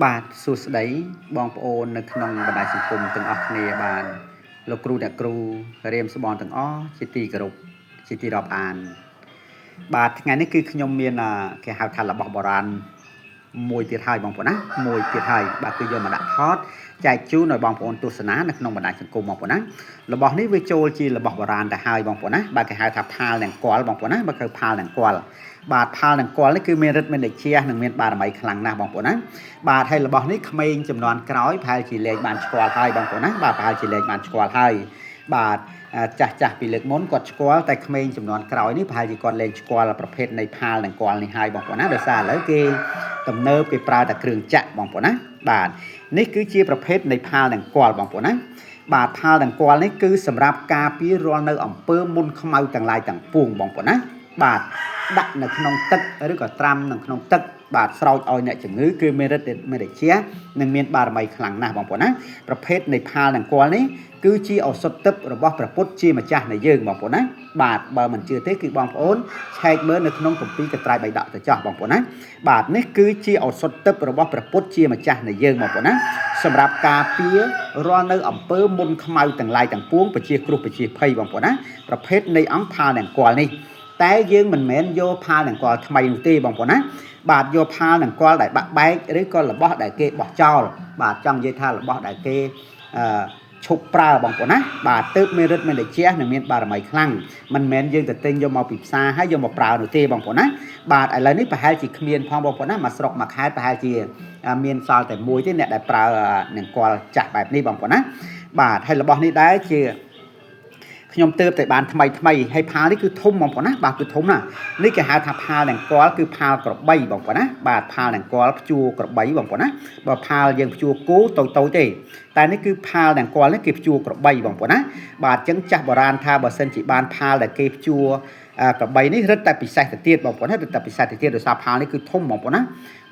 បាទសួស្តីបងប្អូននៅក្នុងបណ្ដាញសង្គមទាំងអស់គ្នាបាទលោកគ្រូអ្នកគ្រូរៀមស្បនទាំងអស់ជាទីគោរពជាទីរាប់អានបាទថ្ងៃនេះគឺខ្ញុំមានគេហៅថារបស់បុរាណមួយទៀតហើយបងប្អូនណាមួយទៀតហើយបាទគឺយកមកដាក់ថតចែកជូនឲ្យបងប្អូនទស្សនានៅក្នុងបណ្ដាញសង្គមបងប្អូនណារបស់នេះវាចូលជារបស់បុរាណទៅហើយបងប្អូនណាបាទគេហៅថាផាលនិងកលបងប្អូនណាបាទគឺផាលនិងកលបាទផាលនិងកលនេះគឺមានឫទ្ធិមានតិចនិងមានបារមីខ្លាំងណាស់បងប្អូនណាបាទហើយរបស់នេះក្មេងចំនួនក្រោយប្រហែលជាលែងបានស្គាល់ហើយបងប្អូនណាបាទប្រហែលជាលែងបានស្គាល់ហើយបាទចាស់ចាស់ពីលើកមុនគាត់ស្គាល់តែក្មេងចំនួនក្រោយនេះប្រហែលជាគាត់លែងស្គាល់ប្រភេទនៃផាលនិងកលនេះហើយបងប្អូនណាដោយសារឥឡូវគេទំនើបគេប្រើតែគ្រឿងចាក់បងប្អូនណាបាទនេះគឺជាប្រភេទនៃផាលនិងកលបងប្អូនណាបាទផាលនិងកលនេះគឺសម្រាប់ការពាររាល់នៅអំពើមុនខ្មៅទាំងឡាយទាំងពួងបងប្អូនណាបាទដាក់នៅក្នុងទឹកឬក៏ត្រាំនៅក្នុងទឹកបាទស្រោចឲ្យអ្នកជំងឺគឺមានឫទ្ធិមានតិចនិងមានបារមីខ្លាំងណាស់បងប្អូនណាប្រភេទនៃផាលនិងកលនេះគឺជាឱសថទឹករបស់ព្រះពុទ្ធជាម្ចាស់នៃយើងបងប្អូនណាបាទបើមិនជឿទេគឺបងប្អូនឆែកមើលនៅក្នុងគម្ពីរកត្រៃបិដកទៅចោះបងប្អូនណាបាទនេះគឺជាឱសថទឹករបស់ព្រះពុទ្ធជាម្ចាស់នៃយើងបងប្អូនណាសម្រាប់ការពាររាល់នៅអំពើមុនខ្មៅទាំងឡាយទាំងពួងពជាគ្រោះពជាភ័យបងប្អូនណាប្រភេទនៃអង្គផាលនិងកលនេះតែយើងមិនមែនយកផាលនិងកលថ្មីនោះទេបងប្អូនណាបាទយកផាលនិងកលដែលបាក់បែកឬក៏របស់ដែលគេបោះចោលបាទចង់និយាយថារបស់ដែលគេអឺឈប់ប្រើបងប្អូនណាបាទទើបមានឫទ្ធិមានតិចនិងមានបារមីខ្លាំងមិនមែនយើងទៅទិញយកមកពីផ្សារហើយយកមកប្រើនោះទេបងប្អូនណាបាទឥឡូវនេះប្រហែលជាគ្មានផងបងប្អូនណាមួយស្រុកមួយខេត្តប្រហែលជាមានសល់តែមួយទេអ្នកដែលប្រើនឹងកលចាស់បែបនេះបងប្អូនណាបាទហើយរបស់នេះដែរជាខ្ញុំទើបតែបានថ្មីថ្មីហើយផាលនេះគឺធំបងប្អូនណាបាទគឺធំណានេះគេហៅថាផាលនិងកលគឺផាលក្របីបងប្អូនណាបាទផាលនិងកលព្យួរក្របីបងប្អូនណាបើផាលយើងព្យួរគោតូចតូចទេតែនេះគឺផាលនិងកលនេះគេព្យួរក្របីបងប្អូនណាបាទអញ្ចឹងចាស់បុរាណថាបើសិនជាបានផាលដែលគេព្យួរក្របីនេះរឹតតែពិសេសទៅទៀតបងប្អូនណារឹតតែពិសេសទៅទៀតដោយសារផាលនេះគឺធំបងប្អូនណា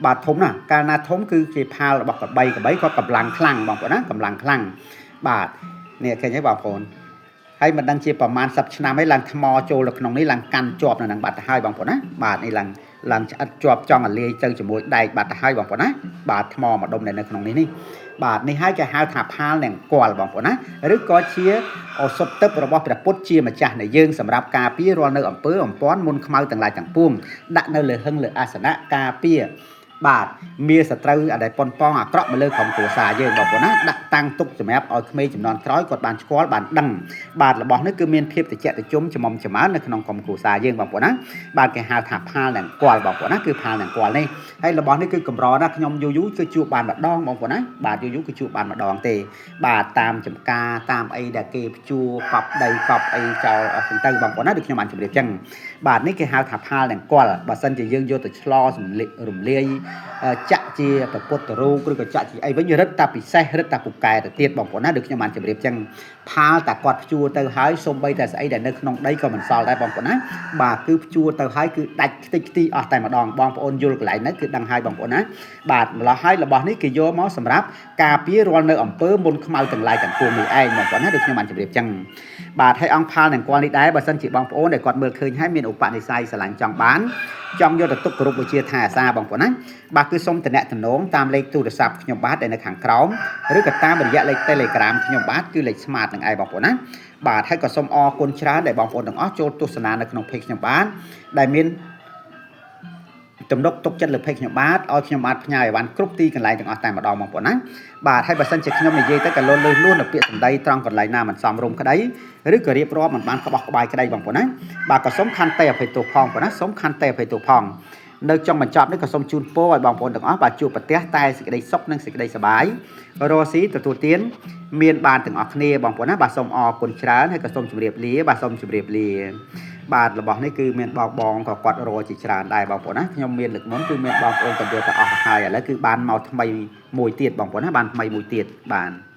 បាទធំណាស់កាលណាធំគឺជាផាលរបស់ក្របីក្របីគាត់កម្លាំងខ្លាំងបងប្អូនណាកម្លាំងខ្លាំងបាទនេះឃើញទេបងប្អូនហើយមិនដឹងជាប្រមាណ10ឆ្នាំហើយឡើងថ្មចូលនៅក្នុងនេះឡើងកាន់ជាប់នៅនឹងបាត់ទៅហើយបងប្អូនណាបាទនេះឡើងឡើងឆ្អិតជាប់ចង់អាលាយទៅជាមួយដែកបាត់ទៅហើយបងប្អូនណាបាទថ្មមួយដុំនៅក្នុងនេះនេះបាទនេះហើយគេហៅថាផាលនិងកលបងប្អូនណាឬក៏ជាឱសថទឹករបស់ព្រះពុទ្ធជាម្ចាស់នៃយើងសម្រាប់ការពាររាល់នៅអំពើអំព័ន្ធមុនខ្មៅទាំងឡាយទាំងពួងដាក់នៅលើហឹងលើអាសនៈការពារបាទមានសត្រូវអដែលប៉ុនប៉ងអាក្រក់មកលើក្រុមគ្រួសារយើងបងប្អូនណាដាក់តាំងទុកសម្រាប់ឲ្យក្មេងចំនួនក្រោយគាត់បានស្គាល់បានដឹងបាទរបស់នេះគឺមានភាពត្រជាក់ត្រជុំចំមុំចម្រើននៅក្នុងក្រុមគ្រួសារយើងបងប្អូនណាបាទគេហៅថាផាលនិងកលបងប្អូនណាគឺផាលនិងកលនេះហើយរបស់នេះគឺកម្រណាស់ខ្ញុំយូរយូរគឺជួបបានម្ដងបងប្អូនណាបាទយូរយូរគឺជួបបានម្ដងទេបាទតាមចំការតាមអីដែលគេព្យួរកប់ដីកប់អីចោលអស់ទៅបងប្អូនណាដូចខ្ញុំបានជម្រាបចឹងបាទនេះគេហៅថាផាលនិងកលបើសិនជាយើងយកទៅឆ្លសម្លៀករំលាយចាក់ជាប្រពុតរូបឬក៏ចាក់ជាអីវិញរឹតតែពិសេសរឹតតែពូកែទៅទៀតបងប្អូនណាដូចខ្ញុំបានជម្រាបចឹងផាលតែគាត់ព្យួរទៅហើយសំបីតែស្អីដែលនៅក្នុងដីក៏មិនសល់ដែរបងប្អូនណាបាទគឺព្យួរទៅហើយគឺដាច់ខ្ទេចខ្ទីអស់តែម្ដងបងប្អូនយល់កន្លែងហ្នឹងគឺដឹងហើយបងប្អូនណាបាទម្ល៉េះហើយរបស់នេះគេយកមកសម្រាប់ការពាររាល់នៅអំពើមុនខ្មៅទាំងឡាយទាំងពួងនេះឯងបងប្អូនណាដូចខ្ញុំបានជម្រាបចឹងបាទហើយអង្គផាលនិងគាត់នេះដែរបើសិនជាបងប្អូនដែលគាត់មើលឃើញហើយមានឧបនិស្ស័យស្រឡាញ់ចង់បានចង់យកទៅទុកគោរពបូជាថែអាសាបងប្អូនណាបាទគឺសូមតំណតំណងតាមលេខទូរស័ព្ទខ្ញុំបាទដែលនៅខាងក្រោមឬក៏តាមរយៈលេខ Telegram ខ្ញុំបាទគឺលេខ Smart នឹងឯងបងប្អូនណាបាទហើយក៏សូមអរគុណច្រើនដែលបងប្អូនទាំងអស់ចូលទស្សនានៅក្នុង page ខ្ញុំបាទដែលមានទំនុកទុកចិត្តលើ page ខ្ញុំបាទឲ្យខ្ញុំបាទផ្ញើឲ្យបានគ្រប់ទីកន្លែងទាំងអស់តែម្ដងបងប្អូនណាបាទហើយបើសិនជាខ្ញុំនិយាយទៅក៏លន់លឺលួននៅពាក្យសម្ដីត្រង់កន្លែងណាមិនសមរម្យក្តីឬក៏រៀបរាប់មិនបានក្បោះក្បាយក្តីបងប្អូនណាបាទក៏សូមខន្តីអភ័យទោសផងបងប្អូនណាសូមខន្តីអភ័យទោសផងនៅចុងបញ្ចប់នេះក៏សូមជូនពរឲ្យបងប្អូនទាំងអស់បាទជួបប្រទះតែសេចក្តីសុខនិងសេចក្តីសប្បាយរស់ស៊ីទទួលទានមានបានទាំងអស់គ្នាបងប្អូនណាបាទសូមអរគុណច្រើនហើយក៏សូមជម្រាបលាបាទសូមជម្រាបលាបាទរបស់នេះគឺមានបងបងក៏គាត់រជាច្រើនដែរបងប្អូនណាខ្ញុំមានលើកមុនគឺមានបងប្អូនក៏យកទៅអស់ហើយឥឡូវគឺបានមកថ្មីមួយទៀតបងប្អូនណាបានថ្មីមួយទៀតបាទ។